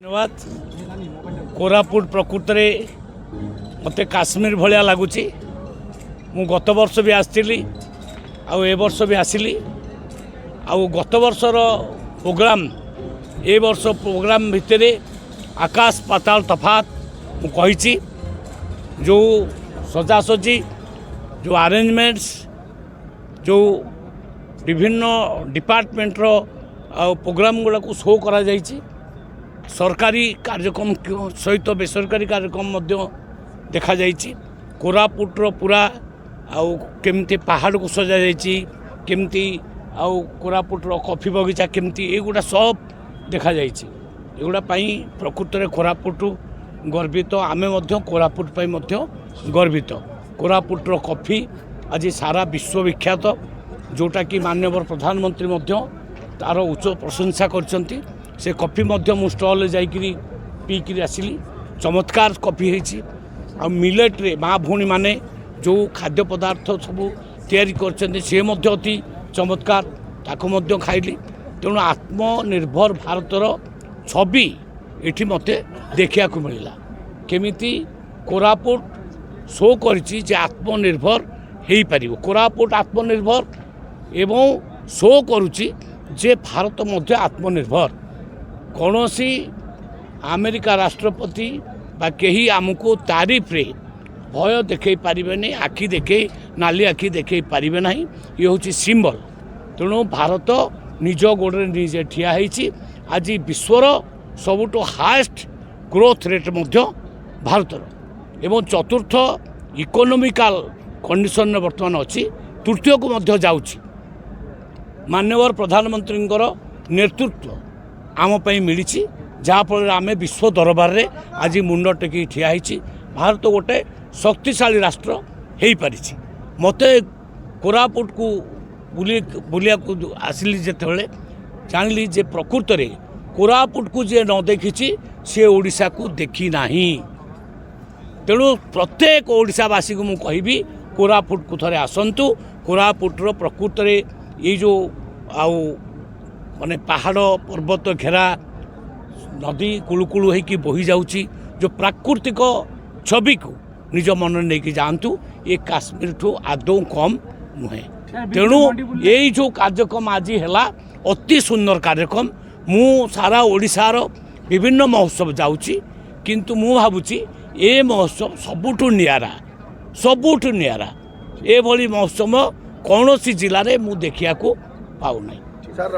ଧନ୍ୟବାଦ। କୋରାପୁଟ ପ୍ରକୃତରେ ମୋତେ କାଶ୍ମୀର ଭଳିଆ ଲାଗୁଛି। ମୁଁ ଗତ ବର୍ଷ ବି ଆସିଥିଲି ଆଉ ଏ ବର୍ଷ ବି ଆସିଲି। ଆଉ ଗତ ବର୍ଷର ପ୍ରୋଗ୍ରାମ୍, ଏ ବର୍ଷ ପ୍ରୋଗ୍ରାମ୍ ଭିତରେ ଆକାଶ ପାତାଳ ତଫାତ ମୁଁ କହିଛି। ଯେଉଁ ସଜାସଜି, ଯେଉଁ ଆରେଞ୍ଜମେଣ୍ଟସ୍, ଯେଉଁ ବିଭିନ୍ନ ଡିପାର୍ଟମେଣ୍ଟର ଆଉ ପ୍ରୋଗ୍ରାମ୍ ଗୁଡ଼ାକୁ ଶୋ କରାଯାଇଛି, ସରକାରୀ କାର୍ଯ୍ୟକ୍ରମ ସହିତ ବେସରକାରୀ କାର୍ଯ୍ୟକ୍ରମ ମଧ୍ୟ ଦେଖାଯାଇଛି। କୋରାପୁଟର ପୁରା ଆଉ କେମିତି ପାହାଡ଼କୁ ସଜାଯାଇଛି, କେମିତି ଆଉ କୋରାପୁଟର କଫି ବଗିଚା କେମିତି, ଏଗୁଡ଼ା ସବୁ ଦେଖାଯାଇଛି। ଏଗୁଡ଼ା ପାଇଁ ପ୍ରକୃତରେ କୋରାପୁଟ ଗର୍ବିତ। ଆମେ ମଧ୍ୟ କୋରାପୁଟ ପାଇଁ ମଧ୍ୟ ଗର୍ବିତ। କୋରାପୁଟର କଫି ଆଜି ସାରା ବିଶ୍ୱବିଖ୍ୟାତ, ଯେଉଁଟାକି ମାନ୍ୟବର ପ୍ରଧାନମନ୍ତ୍ରୀ ମଧ୍ୟ ତା'ର ଉଚ୍ଚ ପ୍ରଶଂସା କରିଛନ୍ତି। ସେ କଫି ମଧ୍ୟ ମୁଁ ଷ୍ଟଲ୍ରେ ଯାଇକରି ପିଇକିରି ଆସିଲି। ଚମତ୍କାର କଫି ହେଇଛି। ଆଉ ମିଲେଟ୍ରେ ମା ଭଉଣୀମାନେ ଯେଉଁ ଖାଦ୍ୟ ପଦାର୍ଥ ସବୁ ତିଆରି କରିଛନ୍ତି, ସେ ମଧ୍ୟ ଅତି ଚମତ୍କାର। ତାକୁ ମଧ୍ୟ ଖାଇଲି। ତେଣୁ ଆତ୍ମନିର୍ଭର ଭାରତର ଛବି ଏଠି ମୋତେ ଦେଖିବାକୁ ମିଳିଲା। କେମିତି କୋରାପୁଟ ଶୋ କରିଛି ଯେ ଆତ୍ମନିର୍ଭର ହେଇପାରିବ। କୋରାପୁଟ ଆତ୍ମନିର୍ଭର ଏବଂ ଶୋ କରୁଛି ଯେ ଭାରତ ମଧ୍ୟ ଆତ୍ମନିର୍ଭର। କୌଣସି ଆମେରିକା ରାଷ୍ଟ୍ରପତି ବା କେହି ଆମକୁ ତାରିଫରେ ଭୟ ଦେଖାଇ ପାରିବେନି, ଆଖି ଦେଖେଇ, ନାଲି ଆଖି ଦେଖାଇ ପାରିବେ ନାହିଁ। ଇଏ ହେଉଛି ସିମ୍ବଲ। ତେଣୁ ଭାରତ ନିଜ ଗୋଡ଼ରେ ନିଜେ ଠିଆ ହେଇଛି। ଆଜି ବିଶ୍ୱର ସବୁଠୁ ହାଏଷ୍ଟ ଗ୍ରୋଥ୍ ରେଟ୍ ମଧ୍ୟ ଭାରତର ଏବଂ ଚତୁର୍ଥ ଇକୋନୋମିକାଲ କଣ୍ଡିସନରେ ବର୍ତ୍ତମାନ ଅଛି, ତୃତୀୟକୁ ମଧ୍ୟ ଯାଉଛି। ମାନ୍ୟବର ପ୍ରଧାନମନ୍ତ୍ରୀଙ୍କର ନେତୃତ୍ୱ ଆମ ପାଇଁ ମିଳିଛି, ଯାହାଫଳରେ ଆମେ ବିଶ୍ୱ ଦରବାରରେ ଆଜି ମୁଣ୍ଡ ଟେକି ଠିଆ ହେଇଛି। ଭାରତ ଗୋଟେ ଶକ୍ତିଶାଳୀ ରାଷ୍ଟ୍ର ହେଇପାରିଛି। ମୋତେ କୋରାପୁଟକୁ ବୁଲିବାକୁ ଆସିଲି ଯେତେବେଳେ, ଜାଣିଲି ଯେ ପ୍ରକୃତରେ କୋରାପୁଟକୁ ଯିଏ ନ ଦେଖିଛି, ସିଏ ଓଡ଼ିଶାକୁ ଦେଖି ନାହିଁ। ତେଣୁ ପ୍ରତ୍ୟେକ ଓଡ଼ିଶାବାସୀକୁ ମୁଁ କହିବି, କୋରାପୁଟକୁ ଥରେ ଆସନ୍ତୁ। କୋରାପୁଟର ପ୍ରକୃତରେ ଏଇ ଯେଉଁ ଆଉ ମାନେ ପାହାଡ଼ ପର୍ବତ ଘେରା, ନଦୀ କୁଳୁକୁଳୁ ହେଇକି ବୋହି ଯାଉଛି, ଯେଉଁ ପ୍ରାକୃତିକ ଛବିକୁ ନିଜ ମନରେ ନେଇକି ଯାଆନ୍ତୁ। ଏ କାଶ୍ମୀରଠୁ ଆଦୌ କମ୍ ନୁହେଁ। ତେଣୁ ଏଇ ଯେଉଁ କାର୍ଯ୍ୟକ୍ରମ ଆଜି ହେଲା, ଅତି ସୁନ୍ଦର କାର୍ଯ୍ୟକ୍ରମ। ମୁଁ ସାରା ଓଡ଼ିଶାର ବିଭିନ୍ନ ମହୋତ୍ସବ ଯାଉଛି, କିନ୍ତୁ ମୁଁ ଭାବୁଛି ଏ ମହୋତ୍ସବ ସବୁଠୁ ନିଆରା, ସବୁଠୁ ନିଆରା। ଏଭଳି ମହୋତ୍ସବ କୌଣସି ଜିଲ୍ଲାରେ ମୁଁ ଦେଖିବାକୁ ପାଉନାହିଁ। ସାର୍।